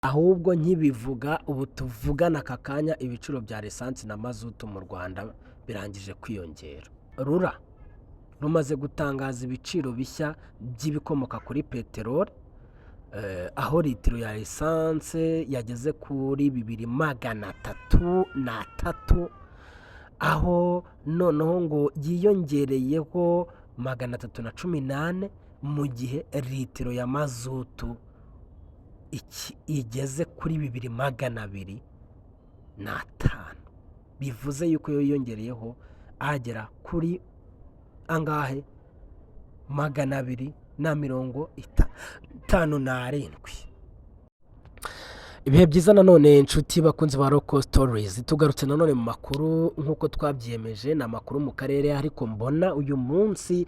Ahubwo nkibivuga ubu tuvugana aka kanya, ibiciro bya lisansi na mazutu mu Rwanda birangije kwiyongera. RURA rumaze gutangaza ibiciro bishya by'ibikomoka kuri peteroli, aho litiro ya lisansi yageze kuri 2303, aho noneho ngo yiyongereyeho 314, mu gihe litiro ya mazutu igeze kuri 2205. Bivuze yuko yo yiyongereyeho agera kuri angahe? 257. Ibihe byiza nanone, inshuti bakunzi ba Roko Stories. Tugarutse nanone mu makuru nk'uko twabyiyemeje. Ni amakuru mu karere, ariko mbona uyu munsi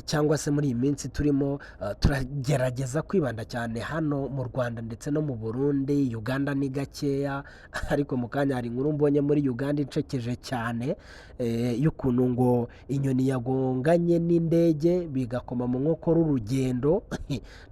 cyangwa se muri iyi minsi turimo turagerageza kwibanda cyane hano mu Rwanda ndetse no mu Burundi. Uganda ni gakeya, ariko mu kanya hari inkuru mbonye muri Uganda incekeje cyane, y'ukuntu ngo inyoni yagonganye n'indege bigakoma mu nkokora urugendo.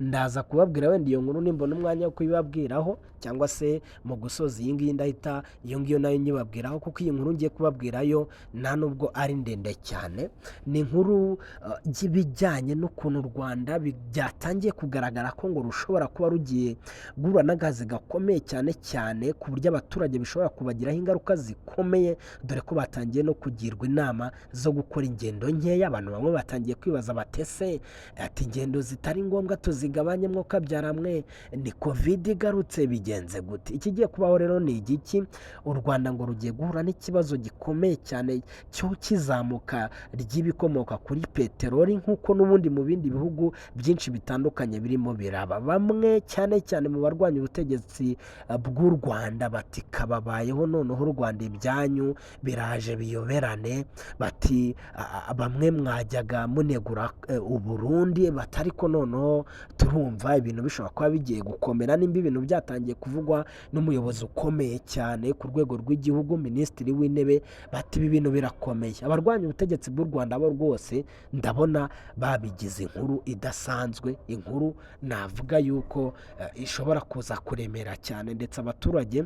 Ndaza kubabwira wenda iyo nkuru nimbona umwanya wo kuyibabwiraho, cyangwa se mu gusoza iyi ngiyi ndahita iyo ngiyo nayo nyibabwiraho, kuko iyi nkuru ngiye kubabwirayo nta nubwo ari ndende cyane. Ni inkuru y'ibijyanye n'ukuntu u Rwanda byatangiye kugaragara ko ngo rushobora kuba rugiye guhura n'akazi gakomeye cyane cyane, ku buryo abaturage bishobora kubagiraho ingaruka zikomeye, dore ko batangiye no kugirwa inama zo gukora ingendo nkeya. Abantu bamwe batangiye kwibaza batese ati: "Ingendo zitari ngombwa tuzigabanye mwe, ni COVID igarutse, bigenze gute?" Ikigiye kubaho rero ni igiki? U Rwanda ngo rugiye guhura n'ikibazo gikomeye cyane cyo kizamuka ry'ibikomoka kuri peteroli, nk'uko n'ubundi mu bindi bihugu byinshi bitandukanye birimo biraba. Bamwe, cyane cyane mu barwanya ubutegetsi bw'u Rwanda, bati: "Kababayeho noneho, u Rwanda ibyanyu biraje biyoberane." Bati: "Bamwe mwajyaga munegura u Burundi," bati, "ariko noneho turumva ibintu bishobora kuba bigiye gukomera." Nimba ibintu byatangiye kuvugwa n'umuyobozi ukomeye cyane ku rwego rw'igihugu, Minisitiri w'Intebe, bati: "Ibi bintu birakomeye." Abarwanya ubutegetsi bw'u Rwanda bo rwose ndabona babigize inkuru idasanzwe, inkuru navuga yuko ishobora kuza kuremera cyane, ndetse abaturage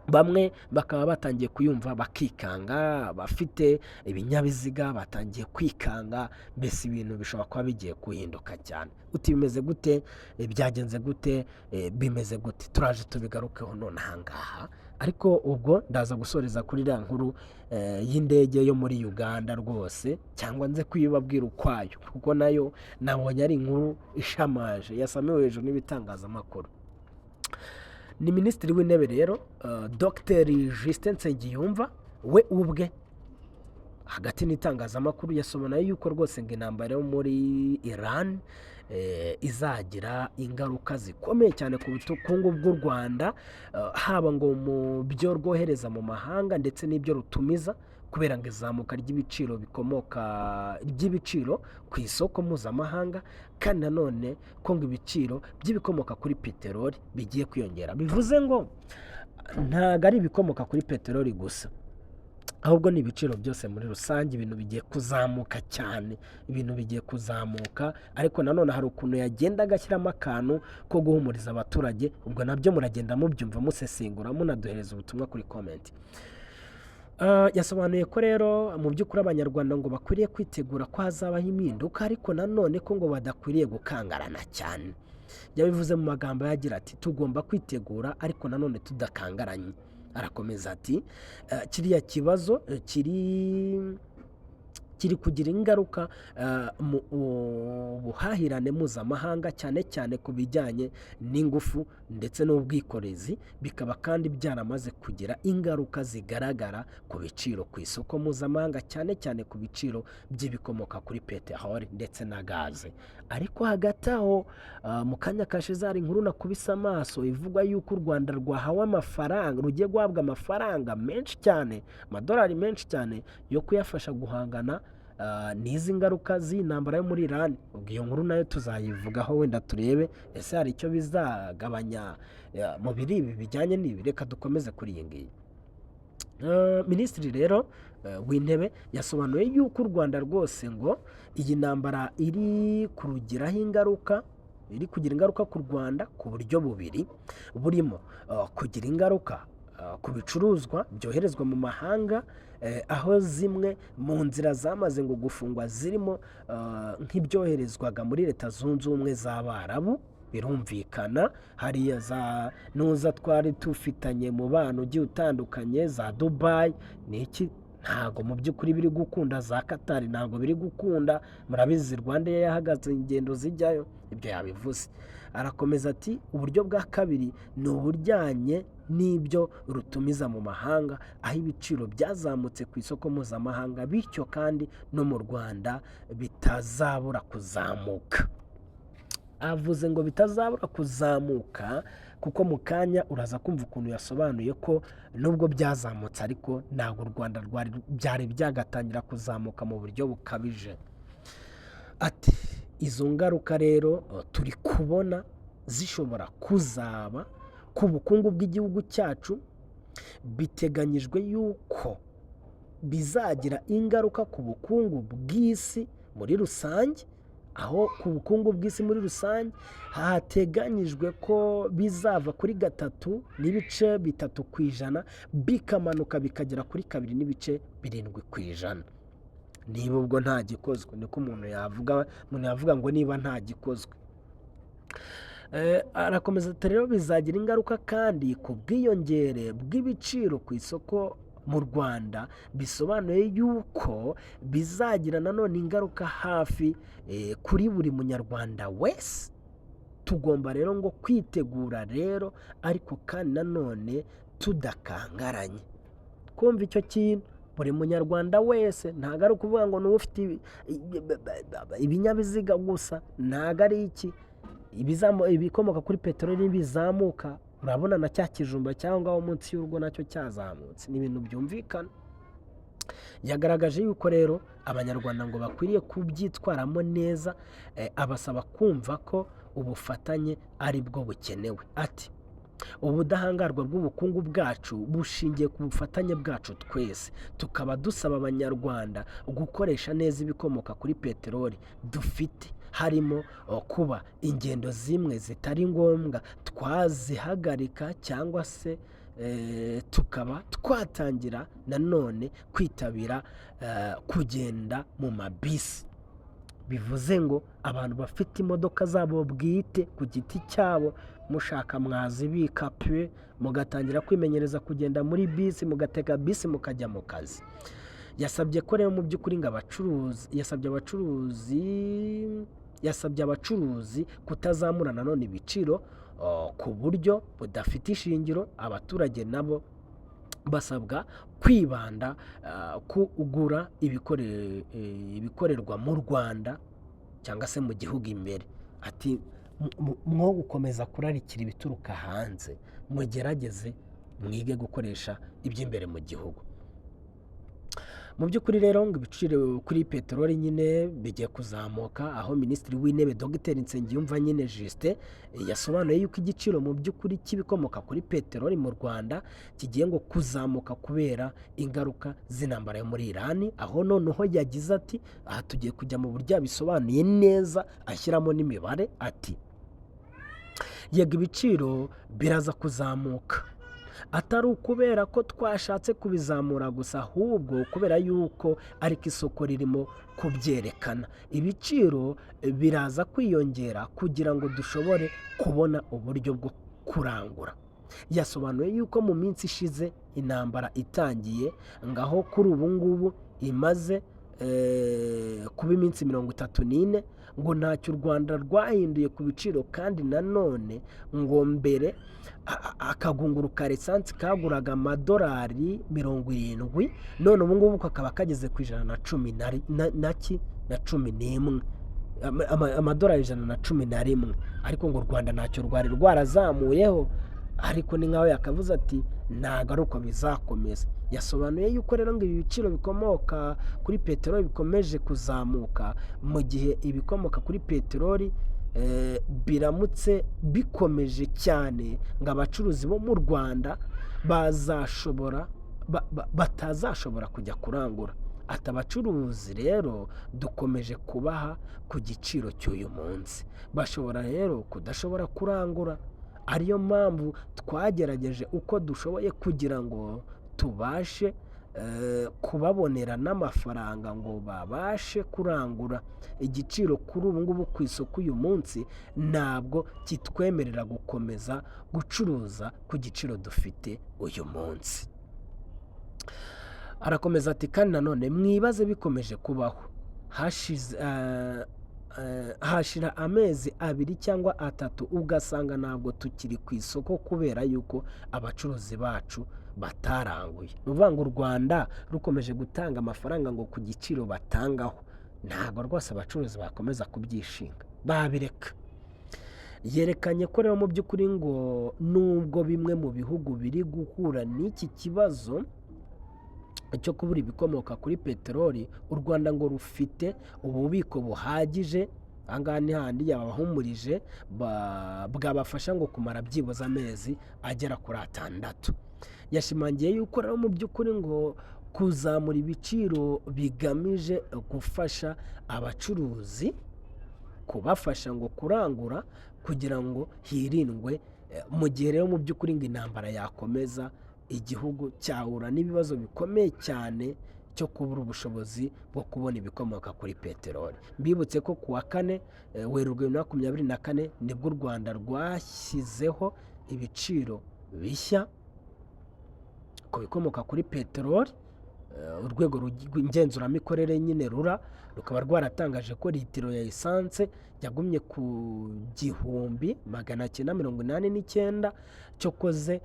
bamwe bakaba batangiye kuyumva bakikanga. Abafite ibinyabiziga batangiye kwikanga, mbese ibintu bishobora kuba bigiye guhinduka cyane. Uti: "Bimeze gute? Byagenze gute? Bimeze gute?" Turaje tubigarukeho none ahangaha, ariko ubwo ndaza gusoreza kuri iriya nkuru y'indege yo muri Uganda rwose, cyangwa nze kuyibabwira ukwayo, kuko nayo nabonye ari inkuru ishamaje yasamiwe hejuru n'ibitangazamakuru. Ni Minisitiri w'Intebe rero, Dr Justin Nsengiyumva, we ubwe hagati n'itangazamakuru yasobanuye yuko rwose ngo intambara yo muri Iran izagira ingaruka zikomeye cyane ku bukungu bw'u Rwanda, haba ngo mu byo rwohereza mu mahanga ndetse n'ibyo rutumiza, kubera ngo izamuka ry'ibiciro bikomoka ry'ibiciro ku isoko mpuzamahanga, kandi nanone ko ngo ibiciro by'ibikomoka kuri peteroli bigiye kwiyongera. Bivuze ngo ntabwo ari ibikomoka kuri peteroli gusa, ahubwo ni ibiciro byose muri rusange. Ibintu bigiye kuzamuka cyane, ibintu bigiye kuzamuka. Ariko nanone hari ukuntu yagenda agashyiramo akantu ko guhumuriza abaturage. Ubwo nabyo muragenda mubyumva, musesengura, munaduhereza ubutumwa kuri comment. Yasobanuye ko rero mu by'ukuri Abanyarwanda ngo bakwiriye kwitegura ko hazabaho impinduka, ariko nanone ko ngo badakwiriye gukangarana cyane. Yabivuze mu magambo yagira ati: "Tugomba kwitegura ariko nanone tudakangaranye." Arakomeza ati: "Kiriya kibazo kiri kugira ingaruka mu buhahirane mpuzamahanga, cyane cyane ku bijyanye n'ingufu ndetse n'ubwikorezi, bikaba kandi byaramaze kugira ingaruka zigaragara ku biciro ku isoko mpuzamahanga, cyane cyane ku biciro by'ibikomoka kuri peteroli ndetse na gaze." Ariko hagati aho, mu kanya kashize hari inkuru nakubise amaso ivugwa yuko u Rwanda rwahawe amafaranga, rugiye guhabwa amafaranga menshi cyane, amadolari menshi cyane yo kuyafasha guhangana n'izi ngaruka z'intambara yo muri Iran. Ubwo iyo nkuru nayo tuzayivugaho, wenda turebe ese hari icyo bizagabanya mu biri ibi bijyanye n'ibi. Reka dukomeze kuri iyi ngiyi. Minisitiri rero w'Intebe yasobanuye yuko u Rwanda rwose ngo iyi ntambara iri kurugiraho ingaruka. Iri kugira ingaruka ku Rwanda ku buryo bubiri burimo kugira ingaruka ku bicuruzwa byoherezwa mu mahanga, aho zimwe mu nzira zamaze ngo gufungwa zirimo nk'ibyoherezwaga muri Leta Zunze Ubumwe z'Abarabu. Birumvikana, hariya za nuza twari tufitanye mubano ugiye utandukanye, za Dubayi ni iki, ntabwo mu by'ukuri biri gukunda, za Katari ntabwo biri gukunda. Murabizi, Rwanda yahagaze ingendo zijyayo. Ibyo yabivuze. Arakomeza ati: "Uburyo bwa kabiri ni ubujyanye n'ibyo rutumiza mu mahanga, aho ibiciro byazamutse ku isoko mpuzamahanga, bityo kandi no mu Rwanda bitazabura kuzamuka." Avuze ngo bitazabura kuzamuka kuko mu kanya uraza kumva ukuntu yasobanuye ko nubwo byazamutse, ariko ntabwo u Rwanda rwari byari byagatangira kuzamuka mu buryo bukabije. Ati: "Izo ngaruka rero turi kubona zishobora kuzaba ku bukungu bw'igihugu cyacu. Biteganyijwe yuko bizagira ingaruka ku bukungu bw'isi muri rusange, aho ku bukungu bw'isi muri rusange hateganyijwe ko bizava kuri 3.3% bikamanuka bikagera kuri 2.7%, niba ubwo nta gikozwe." Niko umuntu yavuga, umuntu yavuga ngo niba nta gikozwe. Arakomeza ati: "Rero bizagira ingaruka kandi ku bwiyongere bw'ibiciro ku isoko mu Rwanda, bisobanuye yuko bizagira nanone ingaruka hafi kuri buri Munyarwanda wese. Tugomba rero ngo kwitegura rero, ariko kandi nanone tudakangaranye." Kumva icyo kintu, buri Munyarwanda wese, ntabwo ari ukuvuga ngo ni ufite ibinyabiziga gusa, ntabwo ari iki. Ibikomoka kuri peteroli nibizamuka, urabona na cya kijumba cyangwa ngaho munsi y'urugo nacyo cyazamutse, ni ibintu byumvikana. Yagaragaje yuko rero Abanyarwanda ngo bakwiriye kubyitwaramo neza, abasaba kumva ko ubufatanye ari bwo bukenewe. Ati: "Ubudahangarwa bw'ubukungu bwacu bushingiye ku bufatanye bwacu twese, tukaba dusaba Abanyarwanda gukoresha neza ibikomoka kuri peteroli dufite, harimo kuba ingendo zimwe zitari ngombwa twazihagarika cyangwa se tukaba twatangira nanone kwitabira kugenda mu mabisi." Bivuze ngo abantu bafite imodoka zabo bwite ku giti cyabo, mushaka mwazibika pe, mugatangira kwimenyereza kugenda muri bisi, mugatega bisi mukajya mu kazi. Yasabye ko rero mu by'ukuri ngo abacuruzi, yasabye abacuruzi kutazamura nanone ibiciro ku buryo budafite ishingiro. Abaturage nabo basabwa kwibanda kugura ibikorerwa mu Rwanda cyangwa se mu gihugu imbere. Ati: "Mwo gukomeza kurarikira ibituruka hanze, mugerageze mwige gukoresha iby'imbere mu gihugu." Mu by'ukuri rero ngo ibiciro kuri peteroli nyine bigiye kuzamuka, aho Minisitiri w'Intebe Dogiteri Nsengiyumva nyine Justin yasobanuye yuko igiciro mu by'ukuri cy'ibikomoka kuri peteroli mu Rwanda kigiye ngo kuzamuka kubera ingaruka z'intambara yo muri Irani, aho noneho yagize ati, aha tugiye kujya mu buryo yabisobanuye neza ashyiramo n'imibare, ati: "Yego, ibiciro biraza kuzamuka, atari ukubera ko twashatse kubizamura gusa, ahubwo kubera yuko ariko isoko ririmo kubyerekana. Ibiciro biraza kwiyongera kugira ngo dushobore kubona uburyo bwo kurangura." Yasobanuye yuko mu minsi ishize intambara itangiye, ngaho kuri ubu ngubu imaze kuba iminsi 34, ngo ntacyo u Rwanda rwahinduye ku biciro. Kandi nanone ngo mbere akagunguru ka lisansi kaguraga amadolari 70, none ubu ngubu kakaba kageze ku ijana na cumi na cumi n'imwe, amadolari 111, ariko ngo u Rwanda ntacyo rwari rwarazamuyeho. Ariko ni nkaho yakavuze ati ntabwo ari uko bizakomeza. Yasobanuye yuko rero ngo ibi biciro bikomoka kuri peteroli bikomeje kuzamuka mu gihe ibikomoka kuri peteroli biramutse bikomeje cyane, ngo abacuruzi bo mu Rwanda bazashobora batazashobora kujya kurangura. Ati abacuruzi rero dukomeje kubaha ku giciro cy'uyu munsi, bashobora rero kudashobora kurangura, ariyo mpamvu twagerageje uko dushoboye kugira ngo tubashe kubabonera n'amafaranga ngo babashe kurangura. Igiciro kuri ubu ngubu ku isoko uyu munsi ntabwo kitwemerera gukomeza gucuruza ku giciro dufite uyu munsi. Arakomeza ati kandi nanone mwibaze bikomeje kubaho, hashize hashira amezi 2 cyangwa 3 ugasanga ntabwo tukiri ku isoko kubera yuko abacuruzi bacu bataranguye. Ni ukuvuga ngo u Rwanda rukomeje gutanga amafaranga ngo ku giciro batangaho, ntabwo rwose abacuruzi bakomeza kubyishinga, babireka. Yerekanye ko rero mu by'ukuri ngo nubwo bimwe mu bihugu biri guhura n'iki kibazo cyo kubura ibikomoka kuri peteroli, u Rwanda ngo rufite ububiko buhagije, aha ngaha ni hahandi yabahumurije, bwabafasha ngo kumara byibuze amezi agera kuri 6. Yashimangiye yuko rero mu by'ukuri ngo kuzamura ibiciro bigamije gufasha abacuruzi, kubafasha ngo kurangura kugira ngo hirindwe, mu gihe rero mu by'ukuri ngo intambara yakomeza, igihugu cyahura n'ibibazo bikomeye cyane cyo kubura ubushobozi bwo kubona ibikomoka kuri peteroli. Mbibutse ko ku wa 4 Werurwe 2024 nibwo u Rwanda rwashyizeho ibiciro bishya ku bikomoka kuri peteroli. Urwego ngenzuramikorere nyine RURA rukaba rwaratangaje ko litiro ya esanse yagumye ku 1989, cyokoze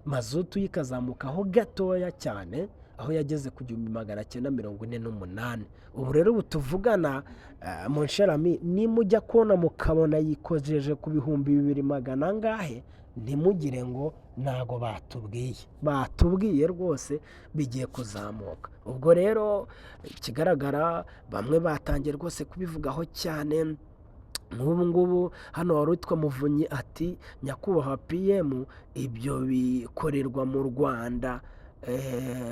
mazutu ikazamukaho gatoya cyane aho yageze ku 1948. Ubu rero ubu tuvugana mon cher ami, nimujya kubona mukabona yikojeje ku 2000 angahe, ntimugire ngo ntago batubwiye, batubwiye rwose bigiye kuzamuka. Ubwo rero ikigaragara bamwe batangiye rwose kubivugaho cyane. Nk'ubu ngubu hano wari witwa Muvunyi ati nyakubahwa PM, ibyo bikorerwa mu Rwanda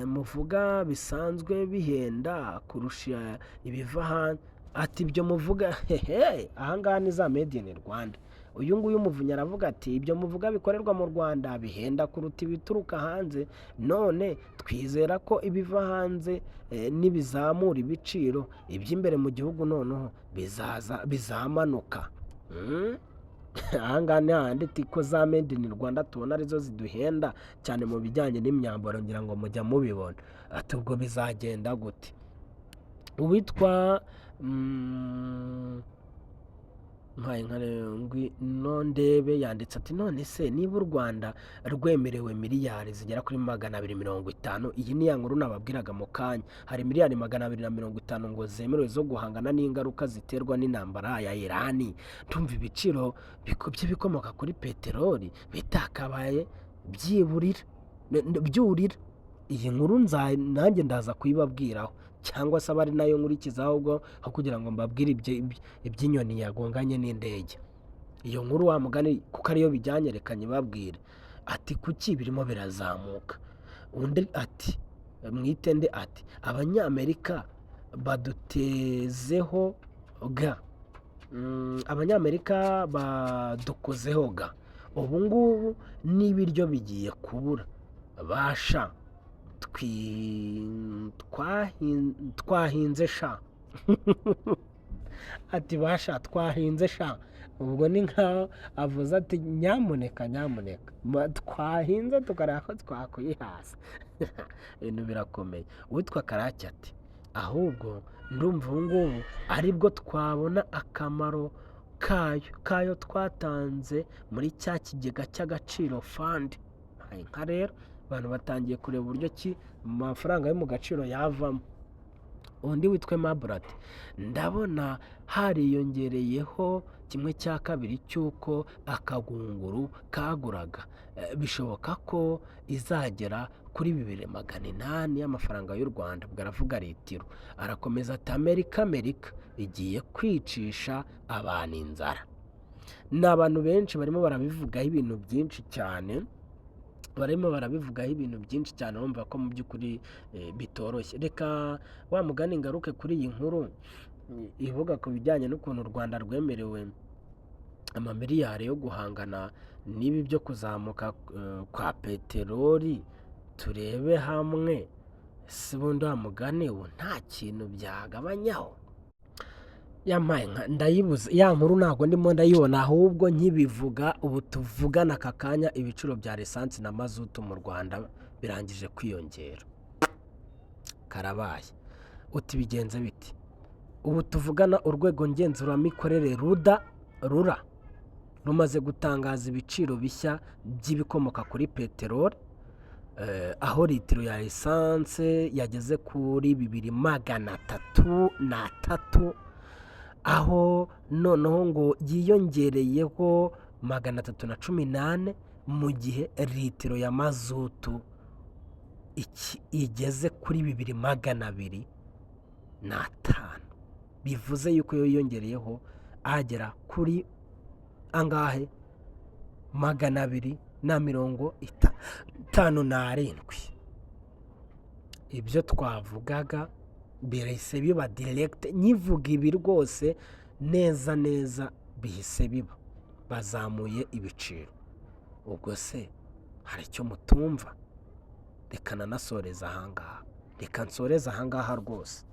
muvuga bisanzwe bihenda kurusha ibiva hanze. Ati ibyo muvuga hehe, aha ngaha ni za made in Rwanda. Uyu nguyu Muvunyi aravuga ati ibyo muvuga bikorerwa mu Rwanda bihenda kuruta ibituruka hanze, none twizera ko ibiva hanze nibizamura ibiciro, iby'imbere mu gihugu noneho bizaza bizamanuka. Aha ngaha ni hahandi ko za made in Rwanda tubona arizo ziduhenda cyane mu bijyanye n'imyambaro, ngira ngo mujya mubibona. Ati ubwo bizagenda gute? Uwitwa Ndebe yanditse ati none se niba u Rwanda rwemerewe miliyari zigera kuri 250, iyi ni ya nkuru nababwiraga mu kanya, hari miliyari 250 ngo zemerewe zo guhangana n'ingaruka ziterwa n'intambara ya Irani, ndumva ibiciro by'ibikomoka kuri peteroli bitakabaye byiburira byurira. Iyi nkuru nanjye ndaza kuyibabwiraho, cyangwa se aba ari nayo nkurikizaho ahubwo aho kugira ngo mbabwire iby'inyoni yagonganye n'indege. Iyo nkuru wa mugani kuko ariyo bijyanye reka nyibabwire. Ati kuki birimo birazamuka? Undi ati mwitende ati Abanyamerika badutezeho ga, Abanyamerika badukozeho ga, ubu ngubu n'ibiryo bigiye kubura, basha twahinze sha. Ati basha twahinze sha, ubwo ni nkaho avuze ati nyamuneka nyamuneka twahinze tukareba ko twakwihaza. Ibintu birakomeye. Uwitwa Karake ati ahubwo ndumva ubu ngubu aribwo twabona akamaro kayo twatanze muri cya kigega cy'agaciro fund. Nka rero abantu batangiye kureba uburyo ki amafaranga yo mu gaciro yavamo. Undi witwa Aimable ati ndabona hariyongereyeho 1/2 cy'uko akagunguru kaguraga, bishoboka ko izagera kuri 2800 y'amafaranga y'u Rwanda. Ubwo aravuga litiro. Arakomeza ati Amerika igiye kwicisha abantu inzara. Ni abantu benshi barimo barabivugaho ibintu byinshi cyane. Barimo barabivugaho ibintu byinshi cyane, urumva ko mu by'ukuri bitoroshye. Reka wa mugani ngaruke kuri iyi nkuru ivuga ku bijyanye n'ukuntu u Rwanda rwemerewe amamiliyari yo guhangana n'ibi byo kuzamuka kwa peteroli. Turebe hamwe si ubundi wa mugani ubu nta kintu byagabanyaho. Yampaye nka ndayibuze ya nkuru, ntabwo ndimo ndayibona. Ahubwo nkibivuga ubu tuvugana aka kanya, ibiciro bya lisansi na mazutu mu Rwanda birangije kwiyongera. Karabaye! Uti bigenze biti? Ubu tuvugana, urwego ngenzuramikorere ruda rura rumaze gutangaza ibiciro bishya by'ibikomoka kuri peteroli, aho litiro ya lisansi yageze kuri 2,303, aho noneho ngo yiyongereyeho 314, mu gihe litiro ya mazutu igeze kuri 2,205. Bivuze yuko yo yiyongereyeho agera kuri angahe? 257. Ibyo twavugaga birahise biba direct. Nkivuga ibi rwose, neza neza bihise biba, bazamuye ibiciro. Ubwo se hari icyo mutumva? Reka nanasoreze ahangaha, reka nsoreze ahangaha rwose.